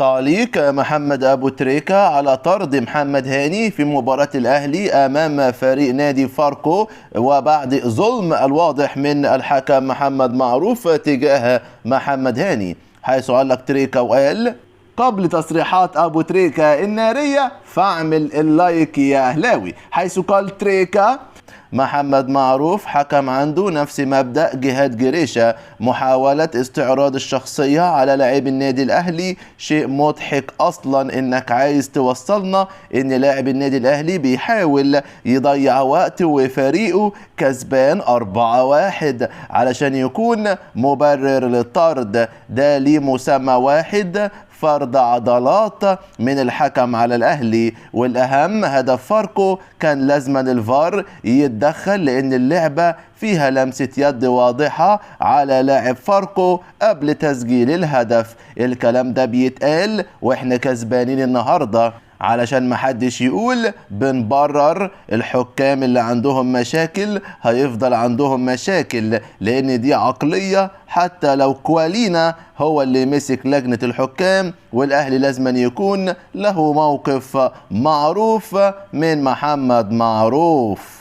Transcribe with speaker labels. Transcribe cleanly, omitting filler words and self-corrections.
Speaker 1: تعليق محمد أبو تريكة على طرد محمد هاني في مباراة الأهلي أمام فريق نادي فاركو، وبعد ظلم الواضح من الحكم محمد معروف تجاه محمد هاني، حيث علق تريكة وقال: قبل تصريحات أبو تريكة النارية فاعمل ال like يا أهلاوي، حيث قال تريكة: محمد معروف حكم عنده نفس مبدأ جهاد جريشة، محاولة استعراض الشخصية على لاعب النادي الأهلي شيء مضحك أصلا، إنك عايز توصلنا إن لاعب النادي الأهلي بيحاول يضيع وقت وفريقه كسبان 4-1 علشان يكون مبرر للطرد. ده ليه مسمى واحد، فرض عضلات من الحكم على الأهلي. والأهم هدف فاركو كان لازما الفار يتدخل، لأن اللعبة فيها لمسة يد واضحة على لاعب فاركو قبل تسجيل الهدف. الكلام ده بيتقال واحنا كسبانين النهاردة، علشان محدش يقول بنبرر الحكام اللي عندهم مشاكل هيفضل عندهم مشاكل، لأن دي عقلية. حتى لو كوالينا هو اللي مسك لجنة الحكام، والأهلي لازم يكون له موقف معروف من محمد معروف.